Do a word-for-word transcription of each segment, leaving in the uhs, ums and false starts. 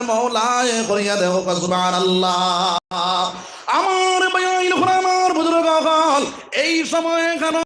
মওলায় করিয়া দেও। সুবহানাল্লাহ। আমার ভাইয়াইন অকল, আমার বুজুর্গ অকল, এই সময় কেন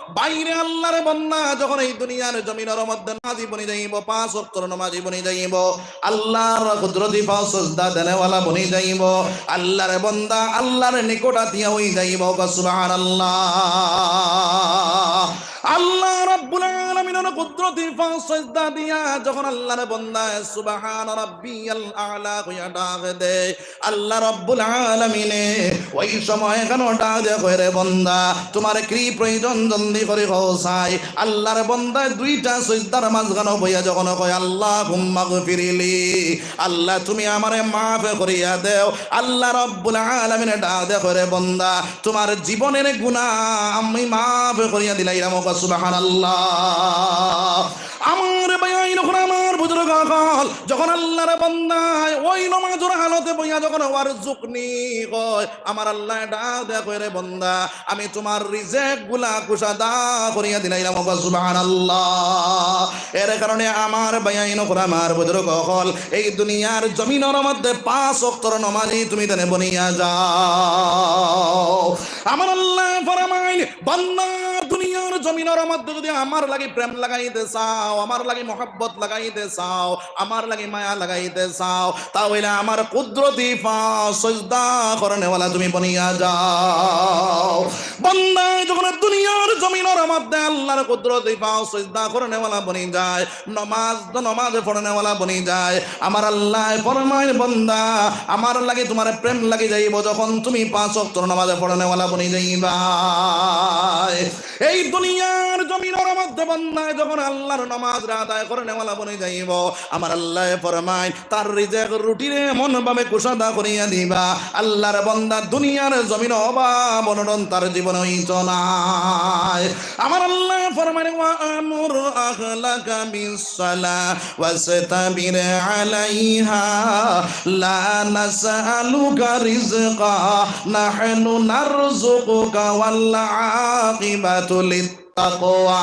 বাইরে আল্লাহর বন্দা যখন এই দুনিয়ার জমিনর মধ্যে নামাজি বনি যাইবো, পাঁচ ওয়াক্তর নামাজি বনি যাইবো, আল্লাহর কুদরতি পাও সজদা দেনেওয়ালা বনি যাইবো, আল্লাহর বন্দা আল্লাহর নিকট আতিয়া অই যাইবো। সুবহানাল্লাহ। আল্লাহ রাব্বুল আলামিনর কুদরতি পাও সজদা দিয়া যখন আল্লাহর বন্দায় সুবহান রাব্বিয়াল আলা কইয়া ডাক দেয়, আল্লাহ রাব্বুল আলামিনে ওই সময় কেন ডাক দেয়, কয়, "রে বন্দা, তুমার কি প্রয়োজন, জলদি করি কও চাই।" আল্লাহর বন্দায় দুইটা সজদার মাঝখানো বইয়া যখন কয়, "আল্লাহুম্মাগফিরলি, আল্লাহ তুমি আমারে মাফ করিয়া দেও।" আল্লাহ রাব্বুল আলামিনে ডাক দেয়, কয়, "রে বন্দা, তুমার জীবনের গুনাহ আমি মাফ করিয়া দিলাইলাম।" সুবহানাল্লাহ। আমার ভাইয়াইন অকল, আমার বুজুর্গ অকল, যখন আল্লাহর বন্দায় ওই নমাজর হালতে বইয়া যখন ওয়ারজুকনি কয়, আমার আল্লায় ডাক দেয় কয়, "রে বন্দা, আমি তুমার রিজেক গুলা কুশাদা করিয়া দিলাইলাম।" সুবহানাল্লাহ। এর কারণে আমার ভাইয়াইন অকল, আমার বুজুর্গ অকল, এই দুনিয়ার জমিনর মধ্যে পাঁচ ওয়াক্তর নমাজি তুমি তানে বনিয়া যাও। আমার আল্লায় ফরমাইন, বান্দা, দুনিয়ার জমিনর মধ্যে যদি আমার লাগি প্রেম লাগাইতে চাও, আমার লাগি মহব্বত লাগাইতে চাও, আমার লাগি মায়া লাগাইতে চাও, তা অইলে আমার কুদরতি পাও সজদা করনেওয়ালা তুমি বনিয়া যাও। বান্দায় যখন দুনিয়ার জমিনর মধ্যে আল্লাহর কুদরতি পাও সজদা করনেওয়ালা বনি যায়, নমাজ তো নমাজ পড়নেওয়ালা বনি যায়, আমার আল্লায় ফরমাইন, "বন্দা, আমার লাগি তুমার প্রেম লাগি যাইবো যখন তুমি পাঁচ ওয়াক্তর নমাজ পড়নেওয়ালা বনি যাইবায়।" এই দুনিয়ার জমিনর মধ্যে বান্দায় যখন আল্লাহর নমাজ আদায় করনেওয়ালা বনি যাইবো, আমার আল্লায় ফরমাইন, তার রিজেক রুটিরে এমন ভাবে কুশাদা করিয়া দিবা, আল্লাহর বন্দা দুনিয়ার জমিন অভাব অনটন তার জীবনে অইতো নায়। আমার আল্লায় ফরমাইন, "ওয়া আমুর আহলাকা বিস সালাহ ওয়াসতাবির আলাইহা, লা নাসআলুকা রিজকা, নাহনু নারযুকুকা ওয়াল আকিবাতু লিত তাকওয়া।"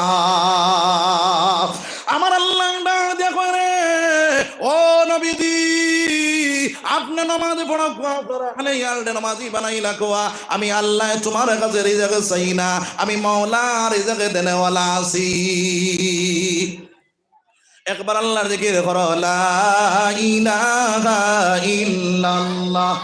আমার আল্লায় ডাক দিয়া কয়, "রে, ও নবীজি, আপনে নমাজ পড়উক্কা, আপনার আহলে ইয়ালরে নমাজি বানাইলাউক্কা। আমি আল্লায় তুমার কাছে রিজেক চাই না, আমি মওলা রিজেক দেনেওয়ালা আছি।" একবার আল্লাহর জিকির করো, লা ইলাহা ইল্লাল্লাহ।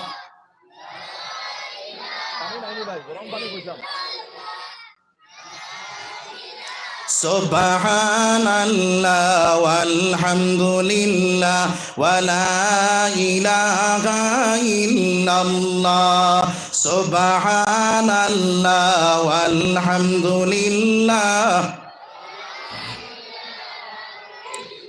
সুবহানাল্লাহ ওয়াল হামদুলিল্লাহ ওয়া লা ইলাহা ইল্লাল্লাহ। সুবহানাল্লাহ ওয়াল হামদুলিল্লাহ।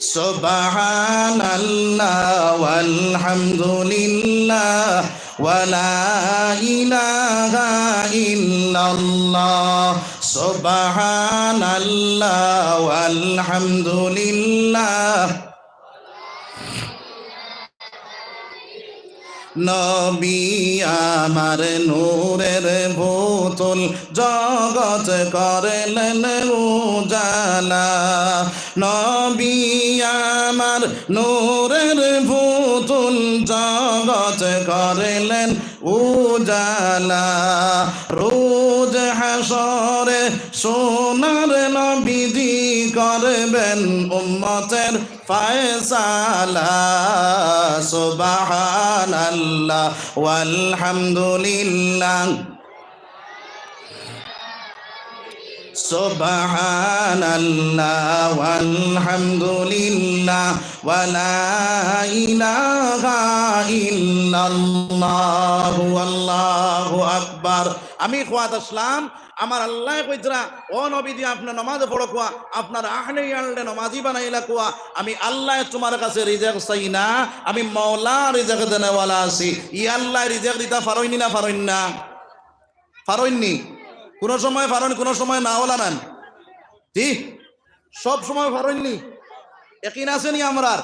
সুবহানাল্লাহ ওয়াল হামদুলিল্লাহ ওয়া লা ইলাহা ইল্লাল্লাহ। সুবহানাল্লাহ ওয়াল হামদুলিল্লাহ। নবী আমার নূরের পুতুল, জগত করলেন উজালা। নবী আমার নূরের পুতুল, জগত করলেন উজালা। রোজ হাশরে সোনার নবীজি করবেন উম্মতের ফয়সালা। সুবহানাল্লাহ ওয়াল হামদুলিল্লাহ। সুবহানাল্লাহ ওয়াল হামদুলিল্লাহ ওয়া লা ইলাহা ইল্লাল্লাহু আল্লাহু আকবার। আমি কওয়াত আছলাম, আমার আল্লায় কইতরা, "ও নবীজি, আপনে নমাজ পড়উক্কা, আপনার আহলে ইয়ালরে নমাজি বানাইলাউক্কা, আমি আল্লায় তুমার কাছে রিজেক চাই না, আমি মওলা রিজেক দেনেওয়ালা আছি।" ই আল্লায় রিজেক দিতা পারইন নি না পারইন না? পারইন নি? কুনু সময় পারইন, কুনু সময় না ওলা নান? জি? সব সময় পারইন নি? একিন আছে নি আমরার?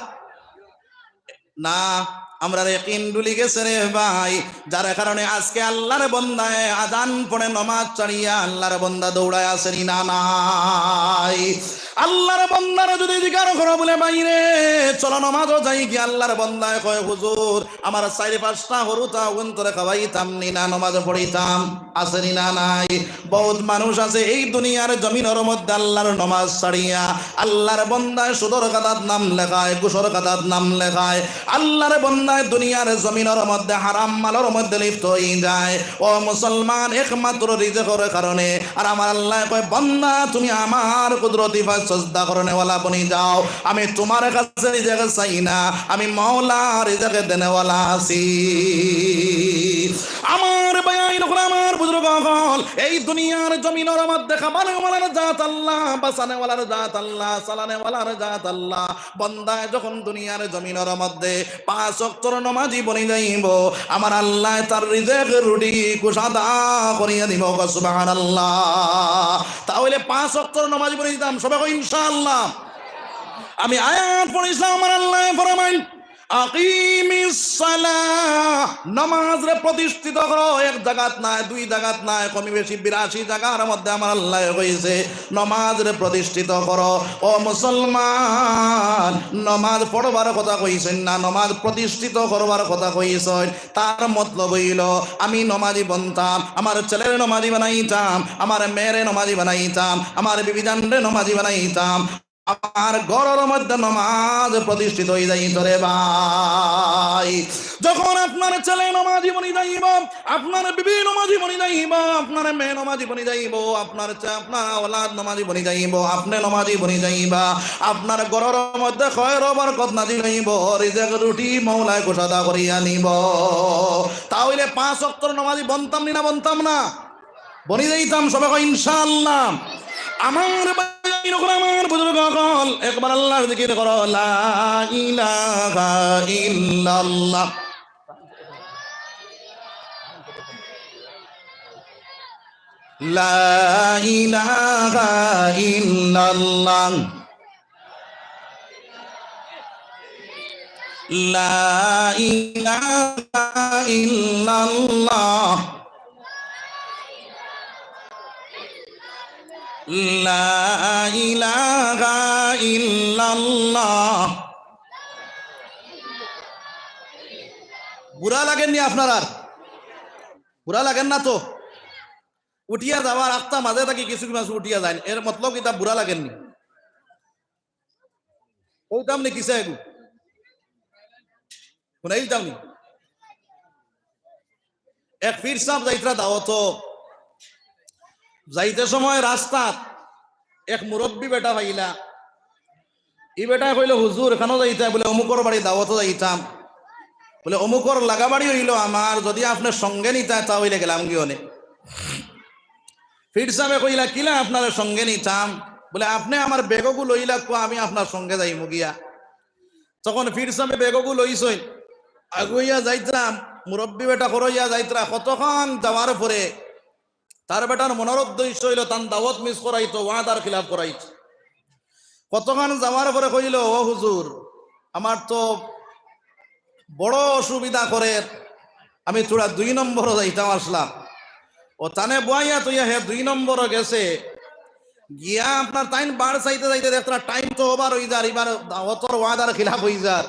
না, আমরার একিন ডুলি গেছে রে ভাই, যার কারণে আজকে আল্লাহর বন্দায় আজান পড়ে নমাজ ছাড়িয়া আল্লাহর বন্দা দৌড়ায় আছে নি না নাই? আল্লাহর বন্দারে যুদি জিকার করো বুলে, "ভাইরে, চলো নমাজো যাইগি।" আল্লাহর বন্দায় কয়, "হুজুর, আমার চাইর পাঁচটা হুরুতা অগুইন্তরে খাওয়াইতাম নি না নমাজ পড়িতাম?" আছে নি না নাই? বউত মানুষ আছে এই দুনিয়ার জমিনর মধ্যে আল্লাহর নমাজ ছাড়িয়া আল্লাহর বন্দায় সুদর খাতাত নাম লেখায়, ঘুষর খাতাত নাম লেখায়। আল্লাহর বন্দায় দুনিয়ার জমিনর মধ্যে হারাম মালর মধ্যে লিপ্ত অইযায়। ও মুসলমান, একমাত্র রিজেকর কারণে। আর আমার আল্লায় কয়, "বন্দা, তুমি আমার কুদরতি পায়ে সজদা করনেওয়ালা বনি যাও। আমি তুমার কাছে রিজেক চাই না, আমি মওলা রিজেক দেনেওয়ালা আছি।" আমার ভাইয়াইন অকল, আমার বুজুর্গ অকল, এই দুনিয়ার জমিনর মধ্যে খাবানেওয়ালার জাত আল্লাহ, বাঁচানেওয়ালার জাত আল্লাহ, চালানেওয়ালার জাত আল্লাহ। বন্দায় যখন দুনিয়ার জমিনর মধ্যে পাঁচ ওয়াক্তর নমাজি বনি যাইবো, আমার আল্লায় তার রিজেক রুটি কুশাদা করিয়া দিবো। সুবহানাল্লাহ। তাইলে পাঁচ ওয়াক্তর নমাজি বনি যাইতাম, সবে কও ইনশাআল্লাহ। আমি আয়াত পড়ছিলাম, আমার আল্লায় ফরমাইন, "আকিমিস সালাহ", নমাজরে প্রতিষ্ঠিত করো। এক জাগাত নায়, দুই জাগাত নায়, কমি বেশি বিরাশি জাগার মধ্যে আমার আল্লায় কইছে, "নমাজরে প্রতিষ্ঠিত করো।" ও মুসলমান, নমাজ পড়বার কথা কইছইন না, নমাজ প্রতিষ্ঠিত করবার কথা কইছইন। তার মতলব অইলো, আমি নমাজি বনতাম, আমার ছেলেরে নমাজি বানাইতাম, আমার মেয়েরে নমাজি বানাইতাম, আমার বিবিজানরে নমাজি বানাইতাম। আমার ঘরর মধ্যে নমাজ প্রতিষ্ঠিত অই যাইতো রে ভাই। যখন আপনার ছেলে নমাজি বনি যাইবো, আপনার বিবি নমাজি বনি যাইবো, আপনার মেয়ে নমাজি বনি যাইবো, আপনার চে-, আপনার আওলাদ নমাজি বনি যাইবো, আপনে নমাজি বনি যাইবা, আপনার ঘরর মধ্যে খয়র বরকত নাজিল অইবো, রিজেক রুটি মওলায় কুশাদা করিয়া নিবো। তাইলে পাঁচ ওয়াক্তর নমাজি বনতাম নি না, বনতাম না? বনি যাইতাম, সবে কও ইনশাআল্লাহ। আমার ভাইয়াইন অকল, আমার বুজুর্গ অকল, একবার আল্লাহর জিকির করো, লা ইলাহা ইল্লাল্লাহ। লা ইলাহা ইল্লাল্লাহ। লা ইলাহা ইল্লাল্লাহ। লা ইলাহা ইল্লাল্লাহ। বুড়া লাগের নি আপনারার? বুড়া লাগের না তো? উঠিয়া যাওয়ার আখতা মাঝে থাকি কিছু কিছু উঠিয়া যাইন, এর মতলব কিতা বুড়া লাগের নি? কইতাম নি কিসা এগু? হুনাইলতাম নি? এক পীর সাব যাইতরা দাওয়াতো, যাইতে সময় রাস্তাত এক মুরব্বি বেটা পাইলা। ই বেটায় কইলো, "হুজুর, কানো যাইতায়?" বুলে, "অমুকর বাড়ি দাওয়াতো যাইতাম।" বুলে, "অমুকর লাগা বাড়ি অইলো আমার, যুদি আপনে সঙ্গে নিতায় তা অইলে গেলামগি অনে।" পীর সাবে কইলা, "কিলা আপনারে সঙ্গে নিতাম?" বুলে, "আপনে আমার ব্যাগগু লইলাউক্কা, আমি আপনার সঙ্গে যাইমু গিয়া।" তখন পীর সাবে ব্যাগগু লইছইন, আগুইয়া যাইতরা, মুরব্বি বেটা করইয়া যাইতরা, কতখান যাওয়ার পরে তার বেটার মনর উদ্দেশ্য অইলো তান দাওয়াত মিস করাইতো, ওয়াদার খিলাফ করাইতো। কতখান যাওয়ার পরে কইলো, "ও হুজুর, আমার তো বড় অসুবিধা করের, আমি থুড়া দুই নম্বরো যাইতাম আছলাম।" ও তানে বওয়াইয়া থইয়া হে দুই নম্বরো গেছে, গিয়া আপনার তাইন বার চাইতে চাইতে দেখতরা টাইম তো over অইযার, ইবার দাওয়াতর ওয়াদার খিলাফ অইযার।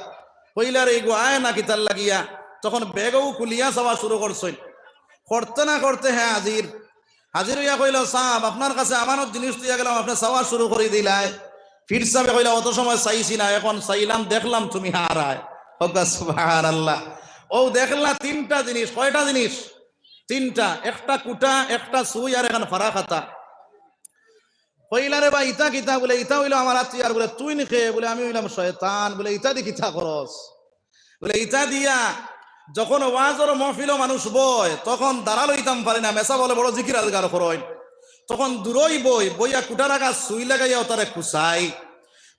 কইলা, "রে, ইগু আয় না কিতার লাগিয়া?" তখন ব্যাগগু খুলিয়া চাওয়া শুরু করছইন। করতে না করতে হে হাজির। হাজির অইয়া কইলো, "সাব, আপনার কাছে আমানত জিনিস থইয়া গেলাম, আপনে চাওয়া শুরু করি দিলায়।" পীর সাবে কইলা, "অত সময় চাইছি না, এখন চাইলাম, দেখলাম তুমি হারায়।" কউক্কা সুবহানাল্লাহ। অউ দেখলা তিনটা জিনিস। কয়টা জিনিস? তিনটা। একটা কুটা, একটা সুই, আর একখান ফারা খাতা। কইলা, "রে বা, ইতা কিতা?" বুলে, "ইতা অইলো আমার আতিয়ার।" বুলে, "তুইন কে?" বুলে, "আমি অইলাম শয়তান।" বুলে, "ইতা দি কিতা করস?" বুলে, "ইতা দিয়া যখন ওয়াজর মহফিলো মানুষ বয়, তখন দাঁড়াল অইতাম পারি না, মেসাব অকলে বড় জিকির আজগার করইন, তখন দূরই বই, বইয়া কুটার আগাত সুই লাগাইয়া অতারে কুচাই,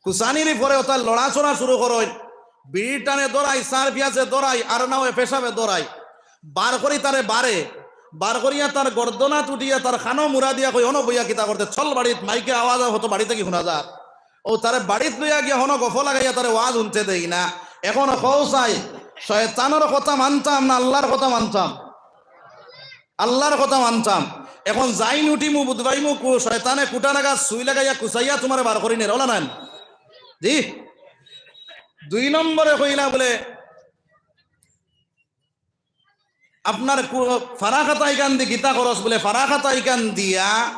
কুচানির পরে অতার লড়াচড়া শুরু করইন, বিড়ির টানে দৌড়াই, সার পিয়াসে দৌড়াই, আর না অয় পেশাবে দৌড়াই, বার করি তারে বারে, বার করিয়া তার গর্দনাত উঠিয়া তার কানো মুড়া দিয়া কই, 'হনো বইয়া কিতা করতে, চল বাড়িত, মাইকে আওয়াজ অয়, হয়তো বাড়ি থাকি হুনা যার।' অউ তারে বাড়িত লইয়া গিয়া হনো গফ লাগাইয়া তারে ওয়াজ হুনতে দেই না। এখন কও চাই, শয়তানর কথা মানতাম না আল্লার কথা মানতাম? আল্লার কথা মানতাম। এখন যাইন উঠিমু, বুধবাইমু, কু-, শয়তানে কুটা নাগা সুই লাগাইয়া কুচাইয়া তুমারে বার করি নের, অলা নাইন? জি? দুই নম্বরে কইলা বুলে, আপনার কু-, ফারা খাতা ইখান দি কিতা খরচ বুলে, ফারা খাতা ইখান দিয়া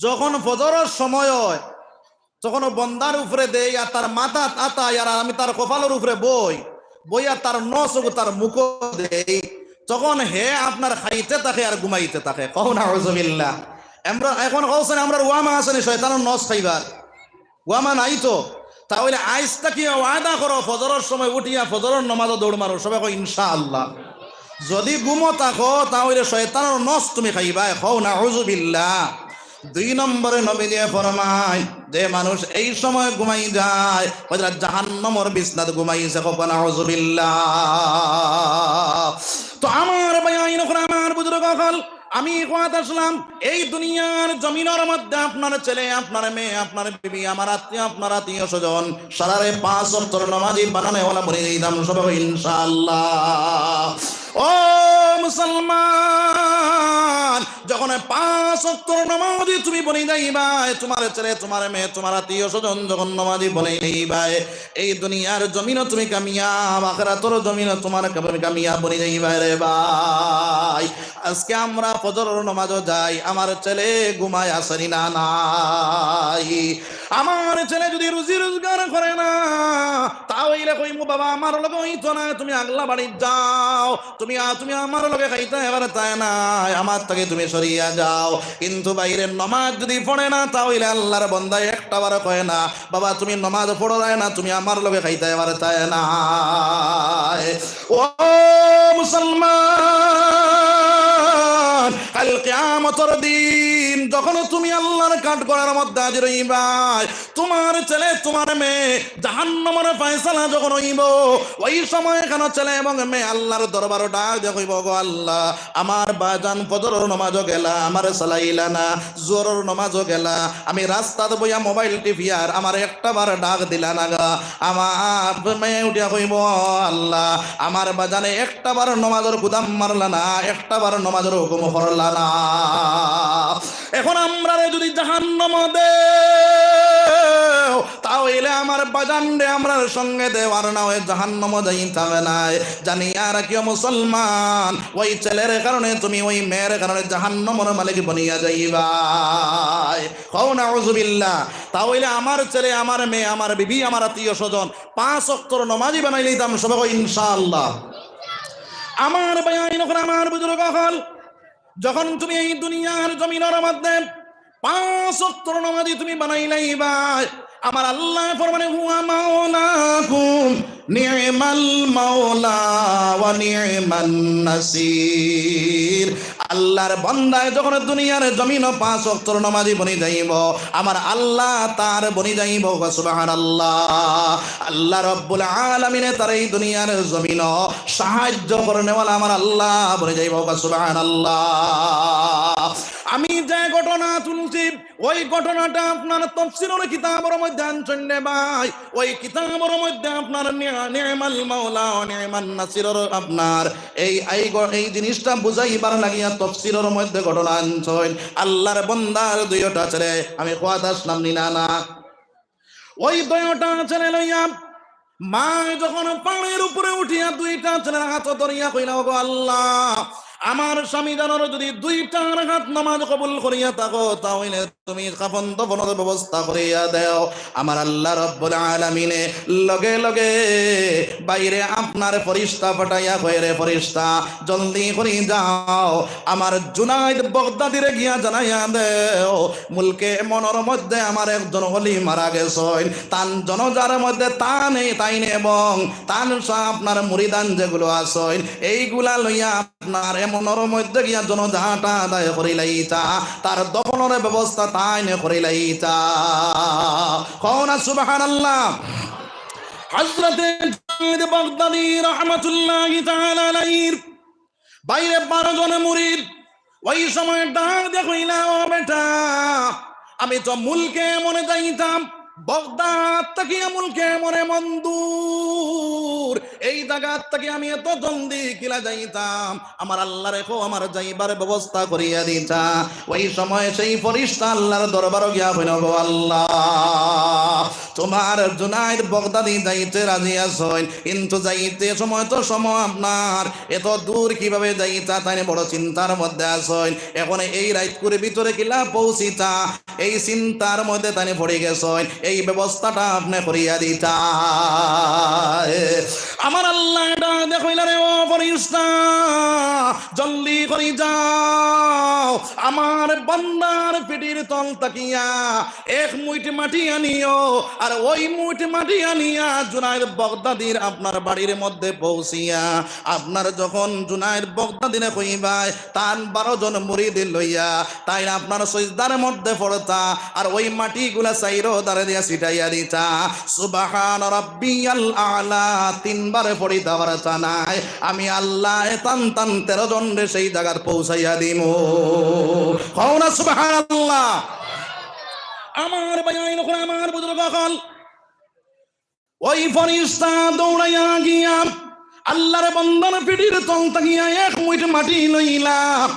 যখন ফজরর সময় অয়, তখন ও বন্দার উপরে দেই, আর তার মাথাত আতাই, আর আমি তার কপালর উপরে বই, বইয়া তার নস ওগু তার মুখো দেই, তখন হে আপনার খাইতে থাকে আর ঘুমাইতে থাকে। কও নাউজুবিল্লাহ। আমরা এখন কওছেন, আমরার ওয়ামা আছে নি শয়তানর নস খাইবার? ওয়ামা নাই তো। তা অইলে আইজ থাকি ওয়াদা করো, ফজরর সময় উঠিয়া ফজরর নমাজো দৌড় মারো। সবে কও ইনশাআল্লাহ। যদি ঘুমো থাকো, তা অইলে শয়তানর নস তুমি খাইবায়। কও নাউজুবিল্লাহ। দুই নম্বরে নবীজিয়ে ফরমায়, যে মানুষ এই সময় ঘুমাই যায়, অউ তারা জাহান্নামর বিছনাত ঘুমাইছে। কও নাউজুবিল্লাহ। তো আমার ভাইয়াইন অকল, আমার বুজুর্গ অকল, আমি কওয়াত আসলাম, এই দুনিয়ার জমিনর মধ্যে আপনার ছেলে, আপনার মেয়ে, আপনার বিবি, আমার আত্মীয়, আপনার আত্মীয় স্বজন, সারারে পাঁচ ওয়াক্তর নমাজি বানানেওয়ালা বনি যাইতাম সবে ইনশাআল্লাহ। ও মুসলমান, যখন পাঁচ ওয়াক্তর নমাজি তুমি বনি যাইবায়, তুমার ছেলে, তুমার মেয়ে, তুমার আত্মীয় স্বজন যখন নমাজি বনি যাইবায়, এই দুনিয়ার জমিনও তুমি কামিয়াব, আখিরাতর জমিনও তুমার কাম-, কামিয়াব বনি যাইবায় রে ভাই। আজকে আমরা ফজরর নমাজো যাই, আমার ছেলে ঘুমায় আছে নি না নাই? আমার ছেলে যদি রুজি রোজগার করে না, তা অইলে কইমু, "বাবা, আমার লগে অইতো না, তুমি আগলা বাড়িত যাও, তুমি আ-, তুমি আমার লগে খাইতায় পারতায় নায়, আমার থাকি তুমি সরিয়া যাও।" কিন্তু ভাইরে, নমাজ যদি পড়ে না, তা অইলে আল্লার বন্দায় একটা বার কয় না, "বাবা, তুমি নমাজ পড়রায় না, তুমি আমার লগে খাইতায় পারতায় নায়।" ও মুসলমান, কাইল কিয়ামতর দিন যখন তুমি আল্লার কাঠগড়ার মধ্যে হাজির অইবায়, তুমার ছেলে, তুমার মেয়ে জাহান্নামর ফয়সালা যখন অইবো, ওই সময় কেন ছেলে এবং মেয়ে আল্লার দরবারো ডাক দিয়া কইবো, "গো আল্লাহ, আমার বাজান ফজরর নমাজো গেলা, আমারে চালাইলা না, জোহরর নমাজো গেলা, আমি রাস্তাত বইয়া মোবাইল টিপিয়ার, আমারে একটা বার ডাক দিলা না গা।" আমার মেয়ে উঠিয়া কইবো, "আল্লাহ, আমার বাজানে একটা বার নমাজর কুদাম মারলা না, একটা বার নমাজর হুকুম করলা না।" এখন আমরারে যদি জাহান্নামো দেও, তা অইলে আমার বাজানরে আমরার সঙ্গে দেও, আর না অয় জাহান্নামো যাইতাম নায়। জানিয়া রাখিও মুসলমান, ওই ছেলের কারণে তুমি, ওই মেয়ের কারণে জাহান্নামর মালিক বনিয়া যাইবায়। কও নাউজুবিল্লাহ। তা অইলে আমার ছেলে, আমার মেয়ে, আমার বিবি, আমার আত্মীয় স্বজন পাঁচ ওয়াক্তর নমাজি বানাইলাইতাম সবে কও ইনশাআল্লাহ। আমার ভাইয়াইন অকল, আমার বুজুর্গ অকল, যখন তুমি এই দুনিয়ার জমিনর মধ্যে পাঁচ ওয়াক্তর নমাজি তুমি বানাইলাইবায়, আমার আল্লায় ফরমানে, "হুয়া মাওলাকুম, নি'মাল মাওলা ওয়া নি'মান নাসির।" আল্লার বন্দায় যখন দুনিয়ার জমিনও পাঁচ ওয়াক্তর নমাজি বনি যাইবো, আমার আল্লাহ তার বনি যাইবো। সুবহানাল্লাহ। আল্লাহ রব্বুল আলামিনে তার এই দুনিয়ার জমিনও সাহায্য করনেওয়ালা আমার আল্লাহ বনি যাইবো। সুবহানাল্লাহ। আমি যে ঘটনা তুলছি, ওই ঘটনাটা আপনার তফসিরর কিতাবর মধ্যে আনছইন রে ভাই। ওই কিতাবর মধ্যে আপনার নি-, নি'মাল মাওলা ওয়া নি'মান নাসিরর আপনার এই, এই গ-, এই জিনিসটা বুঝাইবার লাগিয়া তফসিরর মধ্যে ঘটনা আনছইন। আল্লার বন্দার দুইওটা ছেলে, আমি কওয়াত আসলাম নি না না? ওই দুইওটা ছেলে লইয়া মায় যখন পাড়র উপরে উঠিয়া দুইটা ছেলের হাত ধরিয়া কইলা, "ওগো আল্লাহ, আমার স্বামী জানর যদি দুইটা রাকাত নমাজ কবুল করিয়া থাকো, তা অইলে তুমি কাফন দফনর ব্যবস্থা করিয়া দেও।" আমার আল্লাহ রব্বুল আলামিনে লগে লগে বাইরে আপনার ফিরিস্তা পাঠাইয়া কয়, "রে ফিরিস্তা, জলদি করি যাও, আমার জুনাইদ বাগদাদিরে গিয়া জানাইয়া দেও, মুলকে এমনর মধ্যে আমার একজন ওলি মারা গেছইন, তান জনাজার মধ্যে তানে, তাইন এবং তান সা-, আপনার মুরিদান যেগুলো আছইন, এইগুলা লইয়া আপনার এমনর মধ্যে গিয়া জনাজাটা আদায় করিলাইতা, তার দফনর ব্যবস্থা তাইন করিলাইতা।" কও না সুবহানাল্লাহ। হযরতে জুনাইদ বাগদাদি রহমাতুল্লাহি তাআলা আলাইহির বাইরে বারো জন মুরিদ ওই সময় ডাক দিয়া কইলা, "ও বেটা, আমি তো মুলকে এমনে যাইতাম, বাগদাদ থাকিয়া মুলকে এমনে মন দূর, এই জাগাত থাকি আমি এত জলদি কিলা যাইতাম? আমার আল্লারে কও, আমার যাইবার ব্যবস্থা করিয়া দিতা।" ওই সময় সেই ফিরিস্তা আল্লার দরবারো গিয়া কইল, "গো আল্লাহ, তুমার জুনায়েদ বাগদাদি যাইতে রাজি আছইন, কিন্তু যাইতে সময় তো সময় আপনার, এত দূর কিভাবে যাইতা?" তাইন বড় চিন্তার মধ্যে আছইন। এখন এই রাইতকুর ভিতরে কিলা পৌঁছিতা, এই চিন্তার মধ্যে তাইন পড়ি গেছইন, এই ব্যবস্থাটা আপনে করিয়া দিতা। আমার আল্লায় ডাক দিয়া কইলা, "রে ও ফিরিস্তা, জলদি করি যাও, আমার বান্দার পিঠির তল থাকিয়া এক মুইট মাটি আনিও, আর ওই মুইট মাটি আনিয়া জুনায়েদ বাগদাদির আপনার বাড়ির মধ্যে পৌঁছিয়া আপনার যখন জুনায়েদ বাগদাদিরে কইবায়, তান বারো জন মুরিদ লইয়া তাইন আপনার সইজদার মধ্যে পড়তা, আর ওই মাটিগুলা চাইরো ধারে দিয়া ছিটাইয়া দিতা। সুবহান রাব্বিয়াল আ'লা তিনবার পড়িতা পারতা নায়, আমি আল্লায় তান তান তেরো জনরে সেই জাগাত পৌঁছাইয়া দিমু।" কও না সুবহানাল্লাহ। আমার ভাইয়াইন অকল, আমার বুজুর্গ অকল, ওই ফিরিস্তা দৌড়াইয়া গিয়া আল্লার বান্দার পিঠির তল থাকিয়া এক মুইট মাটি লইলা।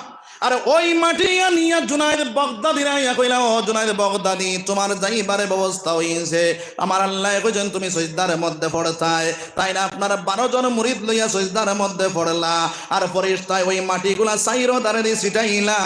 আর ওই মাটি আনিয়া জুনায়েদ বাগদাদিরে আইয়া কইলা, "ও জুনায়েদ বাগদাদি, তুমার যাইবার ব্যবস্থা অইছে। আমার আল্লায় কইছইন তুমি সইজদার মধ্যে পড়তায়।" তাইন আপনার বারো জন মুরিদ লইয়া সইজদার মধ্যে পড়লা। আর ফিরিস্তায় ওই মাটিগুলা চাইরো ধারেদি ছিটাইলা।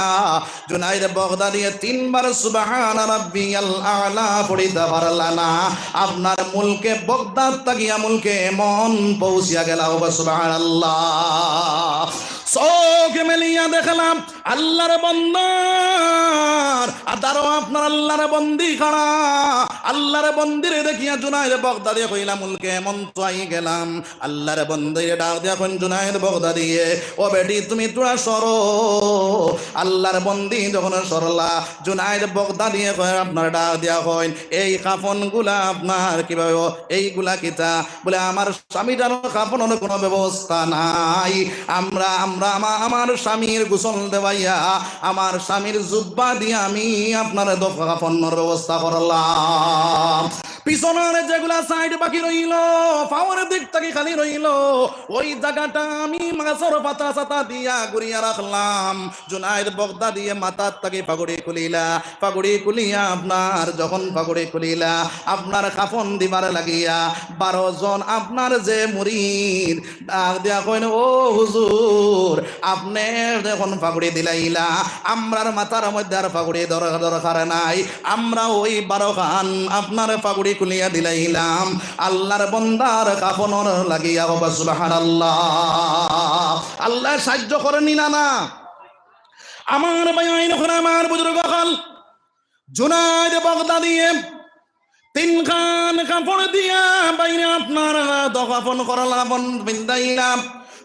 জুনায়েদ বাগদাদিয়ে তিনবার সুবহান রাব্বিয়াল আ'লা পড়িতা পারলা না। আপনার মুলকে বাগদাদ থাকিয়া মুলকে ইয়ামন পৌঁছিয়া গেলা। ওবা সুবহানাল্লাহ। চোখ মেলিয়া দেখলাম আল্লার বান্দার আদারো আপনার আল্লার বান্দি খাড়া। আল্লার বান্দিরে দেখিয়া জুনায়েদ বাগদাদিয়ে কইলা, "মুলকে ইয়ামন তো আই গেলাম।" আল্লার বান্দিরে ডাক দিয়া কইন, "জুনায়েদ বাগদাদিয়ে, ও বেটি, তুমি থুড়া সরো।" আল্লার বান্দি যখন সরলা, জুনায়েদ বাগদাদিয়ে কয়, আপনার ডাক দিয়া কইন, "এই কাফনগুলা আপনার কিভাবে, এইগুলা কিতা?" বলে, "আমার স্বামীটার কাফনর কোনো ব্যবস্থা নাই। আমরা, আমরা আমা-, আমার স্বামীর গোসল দেওয়াইয়া, আমার স্বামীর জুব্বা দিয়া আমি আপনার দফ-, কাফনর ব্যবস্থা করলাম।" পিছনর যেগুলা সাইড বাকি রইল, পাওর দিক থাকি খালি রইল, ওই জাগাটা আমি মাছর পাতা সাতা দিয়া ঘুরিয়া রাখলাম। জুনায়েদ বাগদাদিয়ে মাথার থাকি পাগুড়ি খুলিলা, পাগুড়ি খুলিয়া আপনার যখন পাগুড়ি খুলিলা, আপনার কাফন দিবার লাগিয়া বারো জন আপনার যে মুরিদ ডাক দিয়া কইন, "ও হুজুর, আপনে যখন পাগুড়ি দিলাইলা, আমরার মাথার মধ্যে আর পাগুড়ি দর-, দরকার নাই, আমরা ওই বারো খান আপনার পাগুড়ি খুলিয়া দিলাইলাম আল্লার বান্দার কাফনর লাগিয়া।" ওবা সুবহানাল্লাহ। আল্লায় সাহায্য করইন নি না? আমার ভাইয়াইন অকল, আমার বুজুর্গ অকল, জুনায়েদ বাগদাদিয়ে তিনখান কাপড় দিয়া বাইরে আপনার দফন করলা, কাফন পিন্দাইলা,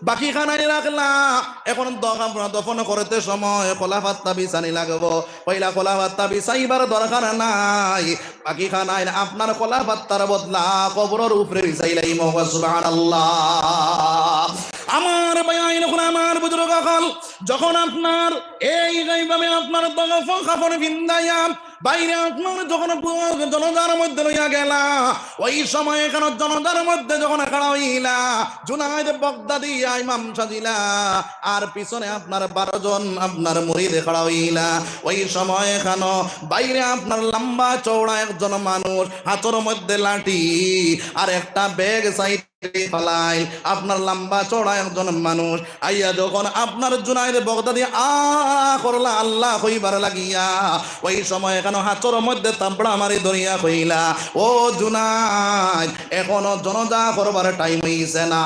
বাকি খানাই রাখলা। এখন দফন, দফন করতে সময় খোলা ফাত্তা বিছানি লাগবো। পয়লা খোলা ফাত্তা বিছাইবার দরকার নাই, বাকি খানাইন আপনার খোলা ফাত্তার বদলা কবরর উপরে বিছাইলাইমু। সুবহানাল্লাহ। আমার ভাইয়াইন অকল, আমার বুজুর্গ অকল, যখন আপনার এইভাবে আপনার দফন কাফন পিন্দাইয়া বাইরে আপনার যখন জনাজার মধ্যে লইয়া গেলা, ওই সময় এখানো জনাজার মধ্যে যখন খাড়া অইলা, জুনায়েদ বাগদাদি ইমাম সাজিলা, আর পিছনে আপনার বারো জন আপনার মুরিদ খাড়া অইলা, ওই সময় এখানো বাইরে আপনার লম্বা চওড়া একজন মানুষ, হাতর মধ্যে লাঠি আর একটা ব্যাগ সাইড ফালাইল, আপনার লম্বা চওড়া একজন মানুষ আইয়া যখন আপনার জুনায়েদ বাগদাদি আ করলা আল্লাহ কইবার লাগিয়া, ওই সময় এখানো হাতর মধ্যে থাবড়া মারি ধরিয়া কইলা, "ও জুনায়েদ, এখনো জনাজা করবার টাইম অইছে না,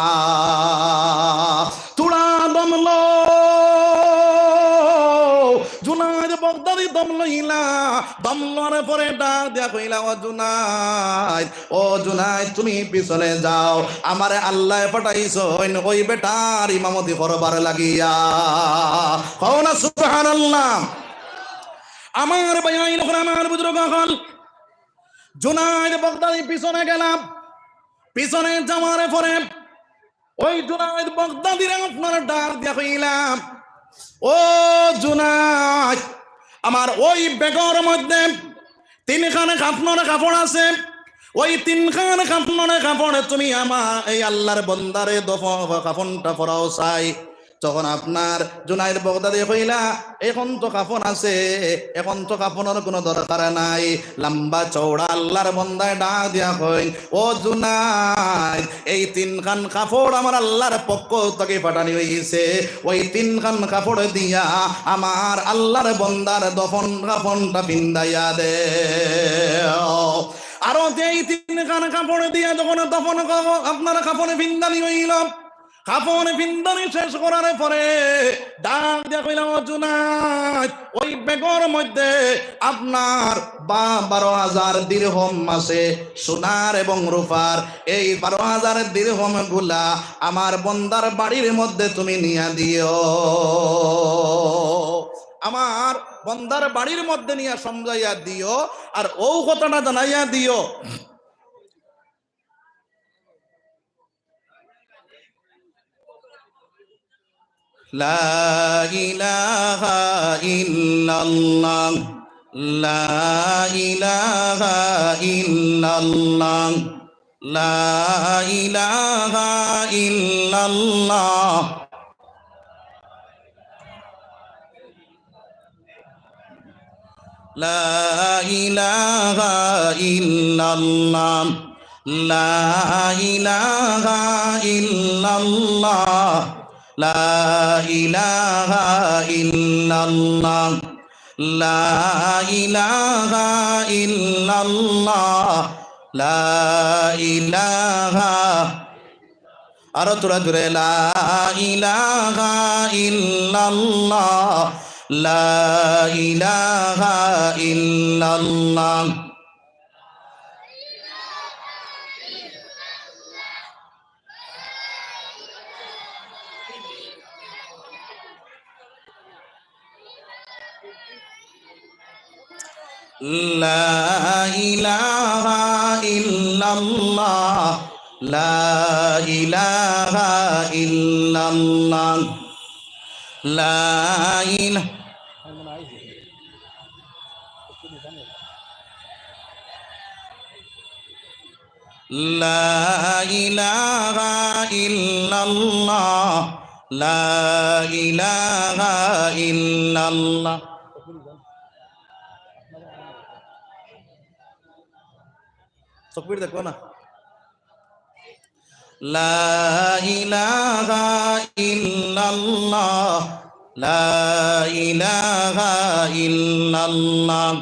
থুড়া দম লও।" জুনায়েদ বাগদাদি দম লইলা, দম লওয়ার পরে ডাক দিয়া কইলা, "ও জুনায়েদ, ও জুনায়েদ, তুমি পিছনে যাও, আমারে আল্লায় পাঠাইছইন ওই বেটার ইমামতি করবার লাগিয়া।" কও না সুবহানাল্লাহ। আমার ভাইয়াইন অকল, আমার বুজুর্গ অকল, জুনায়েদ বাগদাদি পিছনে গেলা, পিছনে যাওয়ার পরে ওই জুনায়েদ বাগদাদিরে আপনার ডাক দিয়া কইলা, "ও জুনায়েদ, আমার ওই ব্যাগর মধ্যে তিনখান কাফনর কাপড় আছে, ওই তিনখান কাফনর কাপড় তুমি আমার এই আল্লাহর বন্দারে দফ-, কাফনটা পরাও চাই। তখন আপনার জুনাইদ বগদাদি কইলা, "এখন তো কাফন আছে, এখন তো কাফনর কোনো দরকার নাই।" লম্বা চওড়া আল্লাহর বন্দায় ডাক দিয়া কইন, "ও জুনাইদ, এই তিনখান কাপড় আমার আল্লাহর পক্ষ থাকি পাঠানি অইছে, ওই তিনখান কাপড় দিয়া আমার আল্লাহর বন্দার দফন কাফনটা ফিন্দাইয়া দেও।" আরো যে এই তিনখান কাপড় দিয়া যখন দফন ক-, আপনার কাফন ফিন্দানি অইল, কাফন ফিন্দানি শেষ করার পরে ডাক দিয়া কইলা, "ও জুনাইদ, ওই ব্যাগর মধ্যে আপনার বা-, বারো হাজার দিরহম আছে, সোনার এবং রূপার। এই বারো হাজার দিরহম গুলা আমার বন্দার বাড়ির মধ্যে তুমি নিয়া দিও, আমার বন্দার বাড়ির মধ্যে নিয়া সমঝাইয়া দিও, আর ও কথাটা জানাইয়া দিও।" لا إله إلا الله. لا إله إلا الله. لا إله إلا الله. لا إله إلا الله. لا إله إلا الله. لا إله إلا الله. لا إله إلا الله. لا إله. আরো থুড়া জোরে, لا إله إلا الله. لا إله إلا الله. لا إله إلا الله. لا إله إلا الله. لا إله. لا إله إلا الله. لا إله إلا الله. তকবীর দেখো না। لا إله إلا الله. لا إله إلا الله.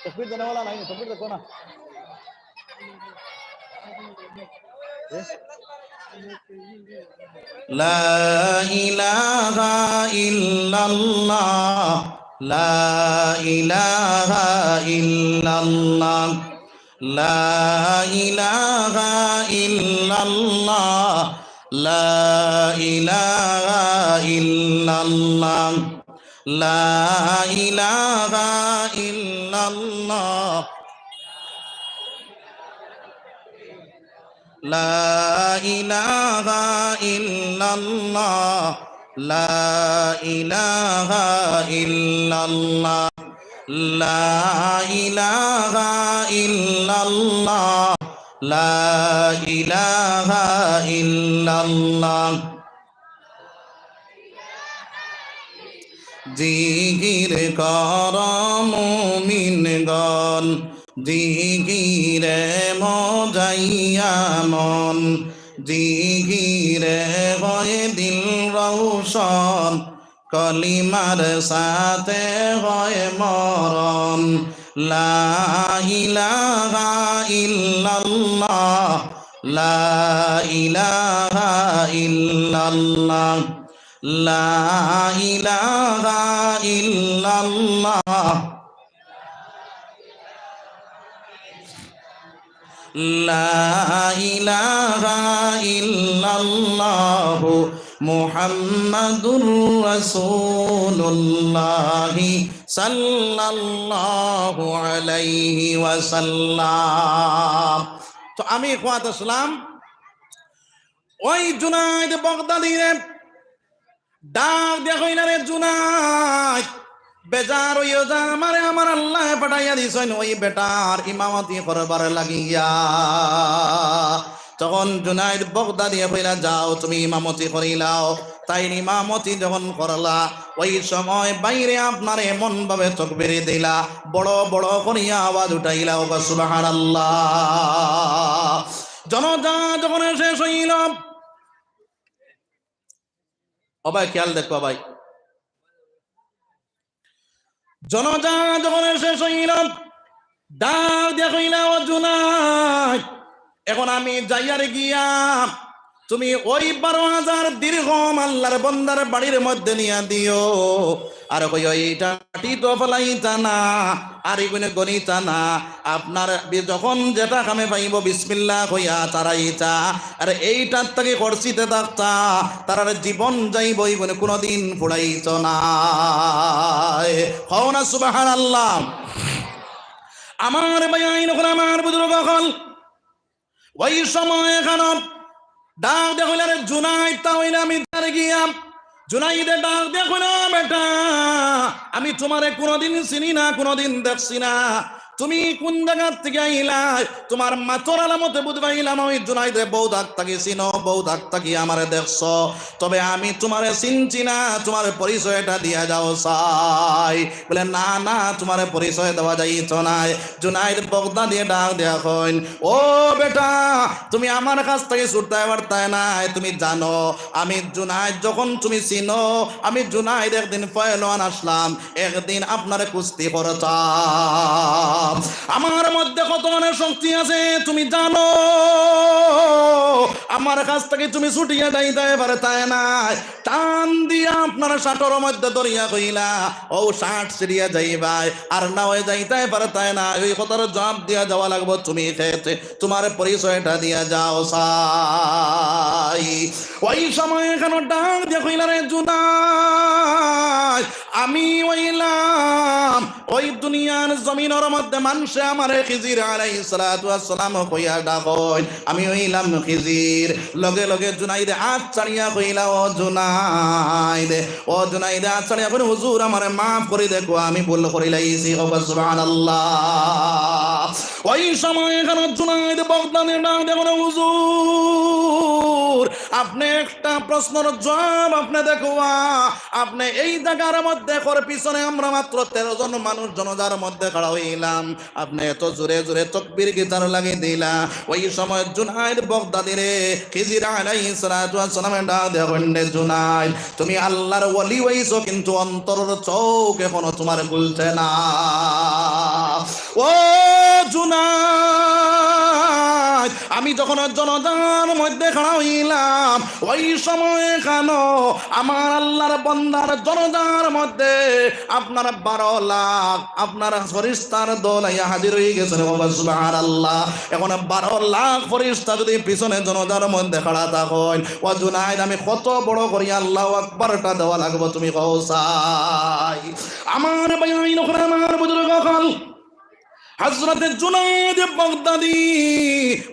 তকবীর দেনেওয়ালা নাই, তকবীর দেখো না। لا إله إلا الله. لا إله إلا الله. لا إله إلا الله. لا إله إلا الله. لا إله إلا الله. لا إله إلا الله. لا إله إلا الله. لا إله إلا الله. لا إله إلا الله. জিকির কর মুমিনগণ, জিকিরে মজাইয়া মন, জিকিরে হয় দিল রওশন, কলিমার সাথে হয় মরণ। لا إله إلا الله. لا إله إلا الله. لا إله إلا الله. لا إله إلا الله محمد رسول الله صلى الله عليه وسلم. তো আমি ইখওয়াত ইসলাম, ওই জুনাইদ বাগদাদিরে ডাক দিয়া কইলা, "রে জুনাইদ, বেজার অইও না, আমারে আমার আল্লায় পাঠাইয়া দিছইন ওই বেটার ইমামতি করবার লাগিয়া।" তখন জুনাইদ বগদাদিয়ে কইলা, "যাও, তুমি ইমামতি করিলাও।" তাইন ইমামতি যখন করলা, ওই সময় বাইরে আপনার এমন ভাবে তকবির দিলা, বড় বড় করিয়া আওয়াজ উঠাইলা, ওবা সুবহানাল্লাহ। জনাজা যখন শেষ অইল, ও ভাই, খেয়াল দেখো ভাই, জনাজা যখন শেষ অইল, ডাক দিয়া কইলা, "ও জুনাইদ, এখন আমি যাইয়ার গিয়া তুমি ওই বারো হাজার দিরহম আল্লার বন্দার বাড়ির মধ্যে নিয়া দিও, আর কইও, এইটা মাটিত ফালাইতা না, আর ইগুনে গনিতা না, আপনার বি-, যখন যেটা কামে পাইবো বিসমিল্লাহ কইয়া তারাইতা, আর এইটার থাকি খরচিতে থাকতা, তারার জীবন যাইবো, ইগুনে কোনোদিন ফুরাইতো না।" কও না সুবহানাল্লাহ। আমার ভাইয়াইন অকল, আমার বুজুর্গ অকল, ওই সময় এখানো ডাক দিয়া কইলা, "রে জুনাইদ, তা অইলে আমি যাইয়ার গিয়া।" জুনাইদে ডাক দিয়া কইলা, "বেটা, আমি তুমারে কুনুদিন চিনি না, কুনুদিন দেখছি না। তুমি কুন জাগাত থাকি আইলায়? তুমার মাতর আলামতে বুঝ পাইলাম, ওই জুনাইদরে বউত আগ থাকি চিনো, বউত আগ থাকি আমারে দেখছো। তবে আমি তুমারে চিনছি না, তুমার পরিচয়টা দিয়া যাও চাই।" বলে, "না, না, তুমারে পরিচয় দেওয়া যাইতো নায়।" জুনাইদ বগদাদিয়ে ডাক দিয়া কইন, "ও বেটা, তুমি আমার কাছ থাকি ছুটতায় পারতায় নায়। তুমি জানো, আমি জুনাইদ যখন তুমি চিনো, আমি জুনাইদ একদিন পয়লওয়ান আছলাম, একদিন আপনারে কুস্তি করতাম। আমার মধ্যে কত অনেক শক্তি আছে, তুমি জানো। আমার কাছ থাকি তুমি ছুটিয়া যাইতায় পারতায় নায়।" টান দিয়া আপনার শার্টর মধ্যে ধরিয়া কইলা, "ও শার্ট ছিড়িয়া যাইবায়, আর না অয় যাইতায় পারতায় না, ওই কথার জবাব দিয়া যাওয়া লাগবো, তুমি খেতে তুমার পরিচয়টা দিয়া যাও চাই।" ওই সময় এখানো ডাক দিয়া কইলা, "রে জুনাইদ, আমি অইলাম ওই দুনিয়ার জমিনর মধ্যে মানষে আমারে খিজির আলাইহিস সালাতু ওয়াস সালাম কইয়া ডাকইন, আমি অইলাম খিজির।" লগে লগে জুনাইদে আত ছাড়িয়া কইলা, "ও জুনাইদ, ও জুনাইদ।" আত ছাড়িয়া কইন, "হুজুর, আমারে মাফ করি দেখো, আমি ভুল করিলাইছি।" কও সুবহানাল্লাহ। ওই সময় এখানো জুনাইদ বগদাদি ডাক দিয়া কইন, "হুজুর, আপনে একটা প্রশ্নর জবাব আপনে দেখো, আপনে এই জাগার মধ্যে কর পিছনে আমরা মাত্র তেরো জন মানুষ জনাজার মধ্যে খাড়া অইলাম, আপনে এত জোরে জোরে তকবির কিতার লাগি দিলা।" ওই সময় জুনাইদ বগদাদিরে খিজির আলাইহিস সালাতু ওয়াস সালামে ডাক দিয়া কইন, "রে জুনাইদ, তুমি আল্লার ওলি অইছো, কিন্তু অন্তরর চউখ এখনো তুমার খুলছে না। ও জুনাইদ, আমি যখন জনাজার মধ্যে খাড়া অইলাম, ওই সময় এখানো আমার আল্লার বন্দার জনাজার মধ্যে আপনার বারো লাখ আপনার ফিরিস্তার দল আইয়া হাজির অইগেছইন।" কও সুবহানাল্লাহ। এখন বারো লাখ ফিরিস্তা যদি পিছনে জনাজার মধ্যে খাড়া থাকইন, ও জুনাইদ, আমি কত বড় করি আল্লাহু আকবারটা দেওয়া লাগবো, তুমি কও চাই। আমার ভাইয়াইন অকল, আমার বুজুর্গ অকল, হযরতে জুনাইদ বগদাদি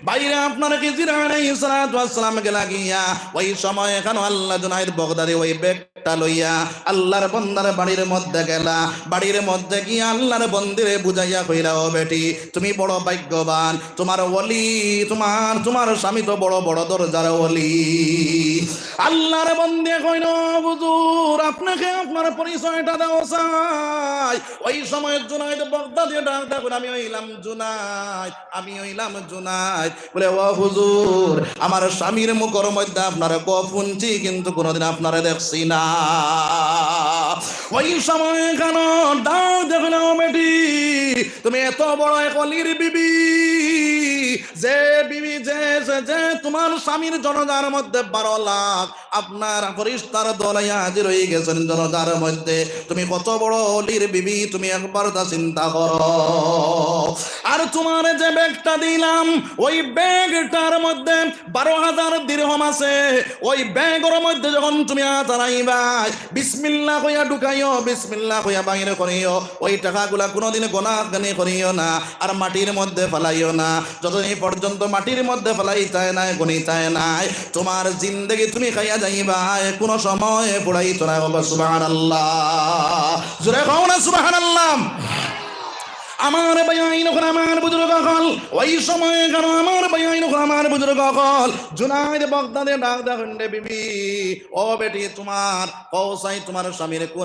বাইরে আপনার খিজির আলাইহিস সালাতু ওয়াস সালাম গেলা গিয়া, ওই সময় এখানো আল্লার জুনাইদ বগদাদি ওই ব্যাগটা লইয়া আল্লার বন্দার বাড়ির মধ্যে গেলা। বাড়ির মধ্যে গিয়া আল্লার বন্দিরে বুঝাইয়া কইলা, "ও বেটি, তুমি বড় ভাগ্যবান, তুমার ওলি, তুমার, তুমার স্বামী তো বড় বড় দরজার ওলি।" আল্লার বন্দিয়ে কইন, "হুজুর, আপনাকে আপনার পরিচয়টা দেওয়া চাই।" ওই সময় জুনাইদ বগদাদি ডাক দিয়া কইন, "আমি অইলাম জুনাইদ, আমি অইলাম জুনাইদ।" বলে, "ও হুজুর, আমার স্বামীর মুখর মধ্যে আপনারে খুব হুনছি, কিন্তু কুনুদিন আপনারে দেখছি না।" ওই সময় এখানো ডাক দিয়া কইন, "ও বেটি, তুমি এত বড় এক ওলির বিবি, যে বিবি, যে, যে, যে তুমার স্বামীর জনাজার মধ্যে বারো লাখ আপনার ফিরিস্তার দল আইয়া হাজির অইগেছইন জনাজার মধ্যে, তুমি কত বড় ওলির বিবি, তুমি একবার তা চিন্তা করো। আর তুমারে যে ব্যাগটা দিলাম, ওই ব্যাগটার মধ্যে বারো হাজার দিরহম আছে, ওই ব্যাগর মধ্যে যখন তুমি আত হারাইবায়, বিসমিল্লাহ কইয়া ঢুকাইও, বিসমিল্লাহ কইয়া বাইর করিও, ওই টাকাগুলা কুনুদিন গোনাগানি করিও না, আর মাটির মধ্যে ফালাইও না। যত পর্যন্ত মাটির মধ্যে ফালাইতায় নায়, গনিতায় নায়, তোমার জিন্দেগি তুমি খাইয়া যাইবায়, কোনো সময় ফুরাইতো নায়। বলো সুবহানাল্লাহ, জোরে কও না সুবহানাল্লাহ। আমার ভাইয়াইন অকল, আমার বুজুর্গ অকল, ওই সময় কারণ আমার ভাইয়াইন অকল, আমার বুজুর্গ অকল, জুনাইদ বাগদাদে ডাক দেয়, "রে বিবি, ও বেটি, তোমার কও চাই, তোমার স্বামীর কোন